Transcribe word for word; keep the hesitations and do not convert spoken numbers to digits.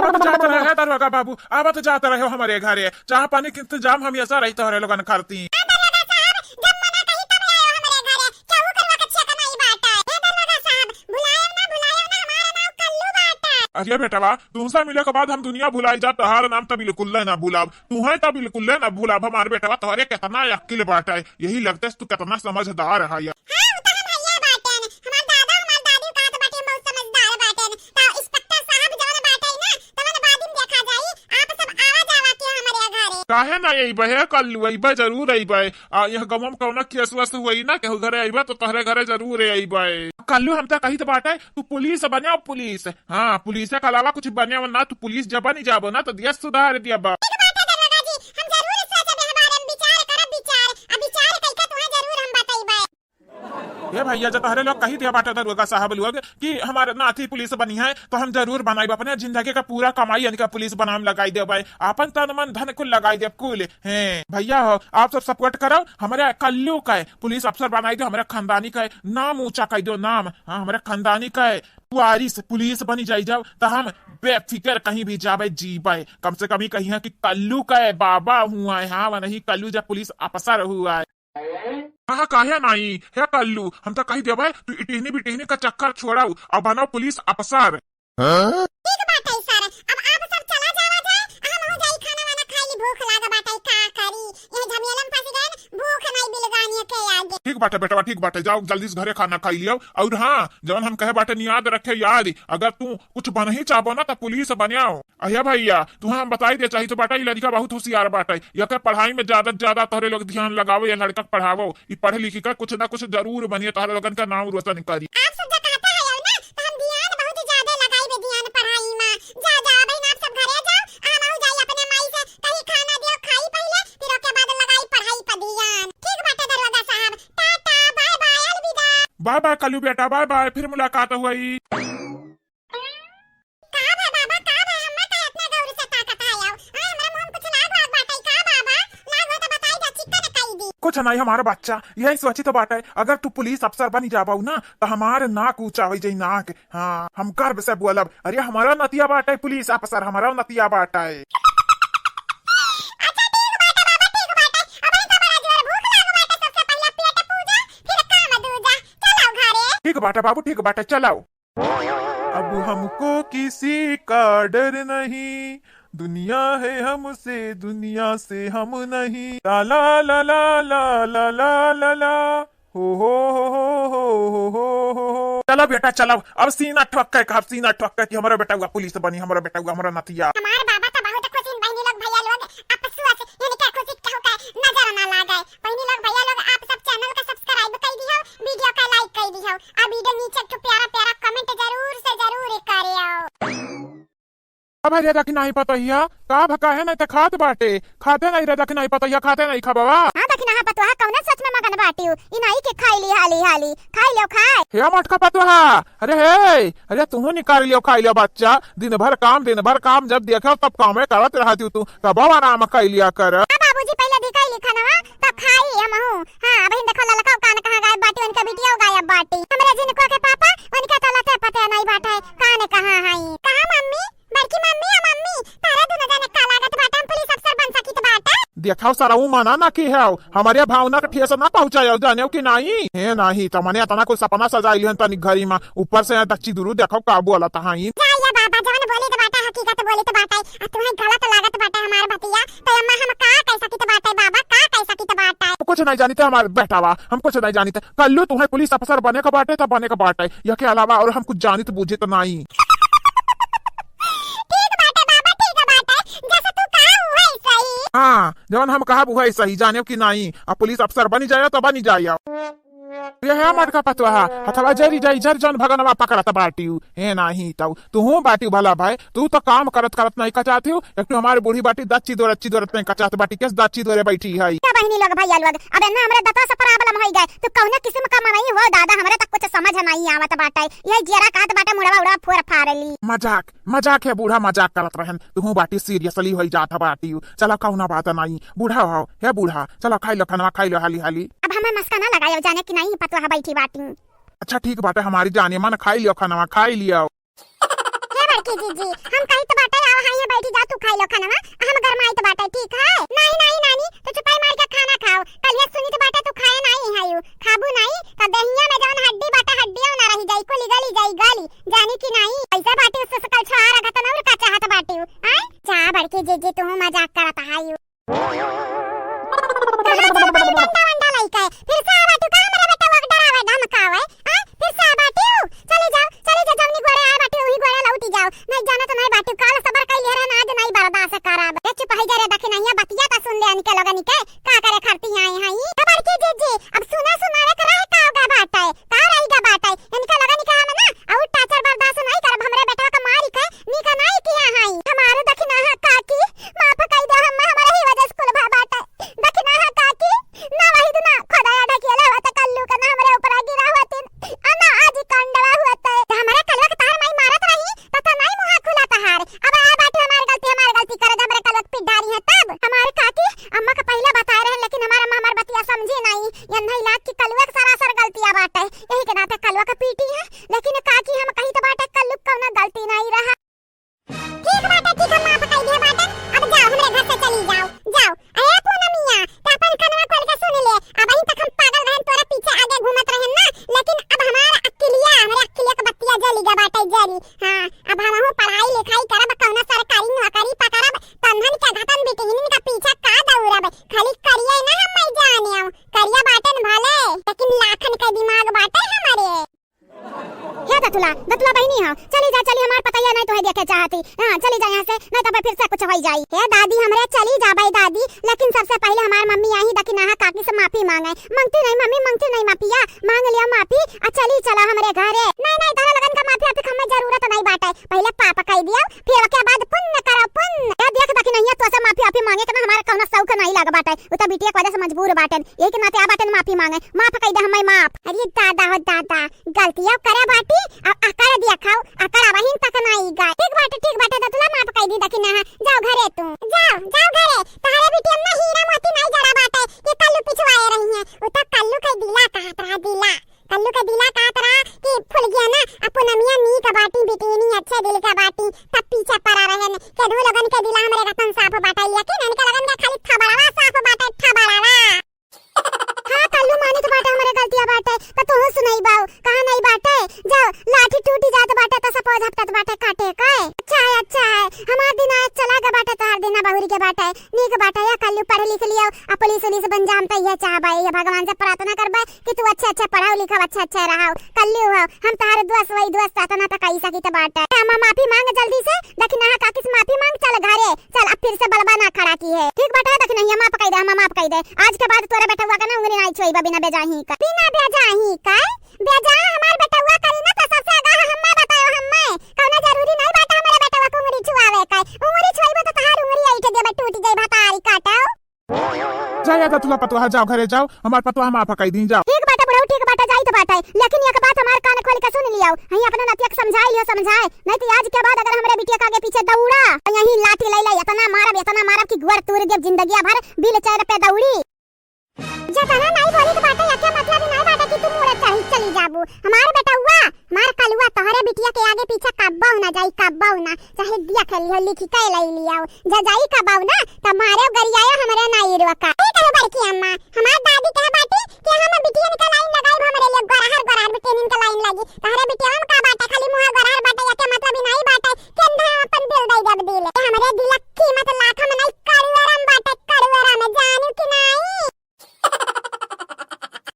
अब जात रहे दरोगा बाबू, आवत जात रहे हमरे घरे, चाह पानी के इंतजाम हमेशा रही तोहरे लोगन खातिर। ए दरोगा साहब, जब मना कही तब आयो हमरे घरे, केहू के रक्षा का नहीं बाटे। ए दरोगा साहब, भुलायब ना, भुलायब ना, हमार नाम कल्लू बाटे। अरे बेटवा, तुमसे मिले के बाद हम दुनिया भुलाई जाब, तोहार नाम तो बिल्कुल ना भुलाब, तुहे तो बिल्कुल ना भुलाब हमार बेटवा, तोहरे कितना अक्ल बाटे, यही लगते तू कितना समझदार है। हाँ, उ तो हम हइये बाटेन। हमार दादा, हमार दादी कहत बाटे, हम बहुत समझदार बाटेन। त इंस्पेक्टर साहब जवन बाटे ना, तवन बाद में देखा जाई। आप सब आवा जावा के हमरे घरे। काहे ना अइबे हे कल्लू, अइबे, जरूर अइबे। आ, यह गाँव में कौनो केस वेस होई ना, केहू घरे अइबे तो तोहरे घरे जरूर अइबे। कल्लू हम तो कहित बाटे, तू पुलिस बने, पुलिस। हाँ, पुलिस के अलावा कुछ बने ना, तू पुलिस जब बनी जाबो ना, तो देश सुधार दिया बा। ठीक बाटे दरोगा जी, हम जरूर सोचब, एह बारे में विचार करब, विचार। आ विचार कइके तुहे जरूर हम बतइबे। ए भइया, जो तोहरे लोग कही दिया बाटे दरोगा साहब लोग कि हमार नाती पुलिस बनी है, तो हम जरूर बनाइब। अपने जिंदगी का पूरा कमाई इनका पुलिस बनावे में लगाई देबे, आपन तन मन धन कुल लगाई देब कुल। हैं भइया हो, आप सब सपोर्ट करो, हमरे कल्लू का पुलिस अफसर बनाई दो, हमरे खानदानी का नाम ऊंचा कर दो, नाम। हाँ, हमरे खानदानी का वारिस पुलिस बनी जाई जाओ, तो हम बेफिक्र कहीं भी जाबे जीबे। कम से कम ही कही है कि कल्लू का बाबा हुआ है, हाँ, वह नहीं कल्लू जब पुलिस अफसर हुआ है। हाँ, हाँ, काहे नहीं? हे कल्लू, हम तो कही देबे, तू इटिहनी बिटिहनी का चक्कर छोड़ाऊ और बनाओ पुलिस अफसर। हाँ? ठीक बाटे सर, अब आप सब चला जावा जाए, हम हो जाई खाना वाना खाई ली, भूख लाग बाटे, का करी, ये झमेला में फंस गए, भूख नहीं बिलगानिया के आगे। ठीक बाटे बेटवा, ठीक बाटे, जाओ जल्दी से घरे खाना खाई लियो। और हाँ, जवन हम कहे बाटे याद रखे याद, अगर तू कुछ बनही चाहबो ना तो पुलिस बनियाओ। अहिया भइया, तुहा हम बताई दे चाही तो बाटे, ई लड़का बहुत होशियार बाटे। एकर पढ़ाई में ज्यादा से ज्यादा तोहरे लोग ध्यान लगावो, ये लड़का के पढ़ावो। ई पढ़ लिख के कुछ ना कुछ जरूर बनिए, तोहरे लोगन का नाम रोशन करी। आप सब जो कहता है ना, तो हम ध्यान बहुत ज्यादा लगाई बे, ध्यान पढ़ाई में। जा, जा, अबे आप सब घरे जाओ, हम आऊ जाई अपने माई से कहीं खाना दियो, खाई पहले, फिर ओके बाद लगाई पढ़ाई पर ध्यान। ठीक बाटे दरोगा साहब, टाटा, बाय बाय, अलविदा। बाय बाय कल्लू बेटा, बाय बाय, फिर मुलाकात हुई। का बा बाबा, का बा? हम्मा का इतना गौर से ताकत है आओ? हाँ, हमरा मुँह में कुछ लाग वाग बाटे का बाबा? लाग हो तो बताई जा, चिक्का न कई दी। कुछ नहीं हमारा बच्चा, यही सोची तो बाटे, अगर तू पुलिस अफसर बनी जाबू ना, तो हमार नाक ऊंचा हो जाई, नाक। हाँ, हम गर्व से बोलब, "अरे हमारा नतिया बाटे पुलिस अफसर, हमारा नतिया बाटे।" अच्छा ठीक बाटे बाबा, ठीक बाटे। अब ही तो बड़ा जोर भूख लाग बाटे, सबसे पहले पेट पूजा, फिर काम दूजा। चलो घरे। ठीक बाटे बाबू, ठीक बाटे, चलो। अब हमको किसी का डर नहीं, दुनिया है हमसे, दुनिया से हम नहीं। ला ला ला ला ला ला ला ला ला। हो हो हो। चलो बेटा चलो, अब सीना ठोक के, अब सीना ठोक के कि हमारा बेटा हुआ पुलिस बनी, हमारा बेटा हुआ, हमारा नतिया। हमार बाबा तो बहुत खुश हैं बहनी लोग, भैया लोग, अफसोस इनके खुशी केहू के नजर ना लागे। बहनी लोग, भैया लोग, आप सब चैनल का सब्सक्राइब कर दियो, वीडियो का लाइक कर दियो, और वीडियो नीचे एक ठो प्यारा प्यारा कमेंट जरूर से जरूर करियो। अब रे दखिनाही पतोहिया, का भा काहे नहीं त खात बाटे, खाते नहीं रे दखिनाही पतोहिया, खाते नहीं खबवा। हाँ दखिनाहा पतोहा, कौना सोच में मगन बाटियो, ई नाई के खाई ली हाली हाली, खाई लियो खाए। हे मोटका पतोहा, अरे हे, अरे तुहू निकाल लियो, खाई लियो बच्चा, दिन भर काम, दिन भर काम, जब देखो तब कामे करत रहती तू, तब आराम खाई लिया कर। हाँ बाबूजी, पहले दी खाई ली खानवा, तब खाई हमहू। हाँ, अब हिन देखो ललका कान कहाँ गायब बाटी, उनका बिटिया गायब बाटी। हमरे जिनको के पापा, उनका तो लते पते नहीं बाटे, कान कहाँ हई। कहाँ मम्मी? बड़की मम्मी, आ मम्मी, तारा दुनो जने का लागत बाटे, हम पुलिस अफसर बन सकित बाटे? देखाओ सारा ऊ मना ना की है, हमारे भावना के ठेस ना पहुँचायो, जाने कि नहीं? हे नहीं, त मने इतना कुछ सपना सजाई लिहन तनी घरी में, ऊपर से यहाँ दच्ची दुरू देखो का बोलत हई। जा या बाबा, जवन बोलित बाटे हकीकत बोलित बाटे, आ तुम्हें गलत लागत बाटे हमार बतिया, तो अम्मा हम का कह सकित बाटे बाबा, का कह सकित बाटे? कुछ नहीं जानित हमार बेटावा, हम कुछ नहीं जानित। कल्लू तुम्हें पुलिस अफसर बने का बाटे तो बने का बाटे, यह के अलावा और हम कुछ जानित बूझित नहीं। ठीक बाटे बाबा, ठीक बाटे, जैसे तू कहा उहे सही। हाँ, जवन हम कहा उहे सही, जाने कि नहीं, अब पुलिस अफसर बनी जायो तो बनी जायो। ये है मटका पतोहा, हथवा जरी जाई जर जौन भगनवा पकड़त बाटियो। हे नाही तऊ, तुहू बाटियो भला भाई, तू तो काम करत करत नहीं कचातियो, एक ठो हमारे बूढ़ी बाटी दच्ची दोरत, दच्ची दोरत नहीं कचात बाटी, केस दच्ची दोरे बैठी है। क्या बहनी लोग, भैया लोग, अब ना हमरे दतवा से problem होई गए, तू कौने किस्म का मनई हो दादा, हमरे तक कुछ समझ नहीं आवत बाटे, यही जियरा कहत बाटे मुड़वा उड़वा फोर फाड़ ली। मजाक, मजाक है बूढ़ा, मजाक करत रहन, तुहू बाटी seriously होई जात बाटियो। चला कौना बात नहीं, बूढ़ा हो, हे बूढ़ा, चला खाई लो खानवा, खाई लो हाली हाली। अब हमें मस्का ना लगायो, जाने कि नहीं पतोहा बैठी बाटी। अच्छा ठीक बाटे हमारी जाने मन, खाई लियो खानवा, खाई लियो। हे बड़की बड़की जीजी, हम कहित बाटे, आवा हाँ, यहाँ बैठी जा, तू खाई लो खानवा, हम गरमाइत बाटे, ठीक है? नाहीं, नाहीं नानी, तू चुपाई मार के खाना खाओ, कलिया सुनित बाटे तू खाए नाहीं है यू, खाबू नाहीं, त देहिया में जौन हड्डी बाटे, हड्डियों ना रही जाई, कुली गली जाई, गली, जानी कि नाहीं? ऐसे बाटी उससे सकल छोड़ा रखत न, और का चाहत बाटी, आय? जा बड़की जीजी, तू मजाक करत है यू। कहाँ जात बाटी डंडा वंडा लइके? फिर से आ बाटू का हमरे बेटवा के डरावे धमकावे? आ? फिर से आ बाटू? चली जाओ, चली जाओ, जवनी गोड़े आए बाटू, वही गोड़े लौटी जाओ। नहीं जाना तो नहीं बाटू, काल सबर कइले रहन, आज नहीं बर्दाश्त करब। ए चुप है जा रे, दखिनहिया बतिया त सुन ले इनके लोगन के, का करे खातिर आए हैं ई? ए बड़की जीजी, अब सुना सुनावे के रहे का होगा बाटे? का रहिगा बाटे? इनका लगन के हम ना अउर टाचर बर्दाश्त नाहीं करब, हमरे बेटवा का मारी के नीक नाहीं किहा हई। हमार दखिनहा काकी, माफ कइ दे, हम, हमरे ही वजह से कुल भा बाटे। दखिनहा काकी, ना वही दुना खोदाया ढकेला हुआ त कल्लू का ना हमरे ऊपर गिरा हुआ तीन, आ ना आज ई कांडवा हुआ ते। त हमरे कलवा के तहार माई मारत रही, त त नाहीं मुहा खुला तहार। अब आ बाटे हमार गलती, हमार गलती करे, हमरे कलवा के पीट डारी है तब। हमार काकी, अम्मा का पहिले बताए रहे, लेकिन हमार अम्मा हमार बतिया समझी नाहीं। यन्हई लाग कि कलुआ के सरासर गलतिया बाटे, यही के नाते कलुआ के पीटी है। लेकिन काकी हम कही त बाटे कल्लू कौनो गलती नाहीं रहा। ठीक बाटे, ठीक, हम माफ कइ दिहे बाटे। अब जाओ, हमरे घर से चली जाओ, जाओ। अरे पूनमिया, त अपन कनवा खोल के सुन ले। अबहीं तक हम पागल रहन, तोरे पीछे आगे घूमत रहन ना, लेकिन अब हमार अक्किलिया, हमरे अक्किलिया के बत्तिया जली गा बाटे, जली। हाँ, अब हमहू पढ़ाई लिखाई करब, कौनो सरकारी नौकरी पकड़ब, तन्हन के घटन बिटिहनिन का पीछे का दौड़ब। खाली करिया ना हम मई जाने आऊं, करिया बाटन भले, लेकिन लाखन के दिमाग बाटे हमरे। हे दतुला, दतुला बहिनी हो, चली जा, चली, हमार पतैया नहीं तोहे देखे चाहती। हाँ, चली जा यहाँ से, नहीं तो फिर से कुछ होई जाई। हे दादी, हमरे चली जाबे दादी, लेकिन सबसे पहिले हमार मम्मी यही दखिनहा काकी से माफी मांगे। मांगती नहीं मम्मी, मांगती नहीं माफिया, मांग लिया माफी, आ चली चला हमरे घरे। नहीं, नहीं, तोहरा लगन का माफी आफी के हमें जरूरत नहीं बाटे। पहिले पाप कइ दियो, फिर ओके बाद पुण्य करो, पुण्य। ए, देख दखिनहिया, तोसे माफी वाफी मांगे के ना हमारा कौनो शौक नहीं लग बाटे। उ तो बिटिया के वजह से मजबूर बाटेन, यही के नाते आ बाटेन माफी मांगे। माफ कइ दे हमें, माफ। अरे दादा हो दादा, गलतिया करे बाटी, अब अकड़ दिया खाओ, अकड़ अबहिन तक नहीं गए। ठीक बाटे, ठीक बाटे, दतुला माफ कइ दी दखिनहा। जाओ घरे तू, जाओ, जाओ घरे। तोहरे बिटिया में हीरा मोती नहीं जड़ा बाटे, ये कल्लू पिछवाए रही है। उ तो कल्लू के दिला कहत रहा, दिला। कल्लू के दिला कहत रहा कि फुलगिया ना, आ पूनमिया नीक बाटी, बिटिनी अच्छे दिल के बाटी, तब पीछे पड़ा रहन। केनहू लोगन के दिला हमरे रतन साफ बाटे, लेकिन इनके लोगन के खाली थबड़वा साफ बाटे, थबड़वा। हाँ, कल्लू मानित बाटे, हमरे गलतिया बाटे, त तोहू सुनइबाऊ, कहाँ नहीं बाटे? जाओ, लाठी टूटी जात बाटे, त सपोज हफ्तत बाटे काटे के। अच्छा है, अच्छा है, हमार दिन आज चला गा बाटे, तोहार दिन बहुरी के बाटे। नीक बाटे, या कल्लू पढ़ लिख लियो, आ पुलिस उलिस बन जाम त इहे चाहबे, इहे भगवान से प्रार्थना करबे कि तू अच्छे अच्छे पढ़ाओ लिखाओ, अच्छे अच्छे रहो। कल्लू हो, हम तोहार दोस्त वही दोस्त अतना त कही सकित बाटे। हम माफी मांग जल्दी से, दखिनहा काकी से माफी मांग, चल घरे, चल अब फिर से बलबा ना खड़ा किहे। ठीक बाटे, दखिनहिया माफ कइ दे, हम माफ कइ दे। आज के बाद तोरे बेटवा के ना उंगली ना छुइबा बिना बेजाही का। बिना बेजाही का? बेजा हमार बेटवा करी ना त सबसे आगा हम्मे बताओ, हम्मे। कौनो जरूरी नहीं बाटे हमरे बेटवा के उंगली छुआवे का। उंगली छुइबा त तोहार उंगली ऐठ देबे, टूट जाई भतारी काटो। जा, जा, जा, तू पतोहा, जाओ, घरे जाओ, हमार पतोहा माफ कइ दी, जाओ। ठीक बाटे बुढ़ऊ, ठीक बाटे, जाइत बाटे, लेकिन एक बात हमार कान खोल के सुन लियो, हई अपना नतिया के समझाई लियो, समझाए, नहीं तो आज के बाद अगर हमरे बिटिया के आगे पीछे दौड़ा, तो यही लाठी लइ लइ इतना मारब, इतना मारब कि गोड़ तूर देब, जिंदगिया भर wheelchair पे दौड़ी। जतना नहीं बोली के बाटे, एके मतलब ही नहीं बाटे कि तू मुड़े चढ़ी चली जाबू। हमार बेटउआ, हमार कलुआ तोहरे बिटिया के आगे पीछे कब्बो ना जाई, कब्बो ना। चाहे देख लियो, लिखि के लइ लियो। जा जाई कब्बो ना, त मारे गरियाए हमरे नाई रोका। ए कहो बड़की अम्मा, हमार दादी कहे बाटी कि हम बिटियन के लाइन लगाई, हमरे लिए गोरहर, गोरहर बिटियन के लाइन लगी। तोहरे बिटिया में का बाटे, खाली मुँह गोरहर बाटे, एके मतलब ही नहीं बाटे।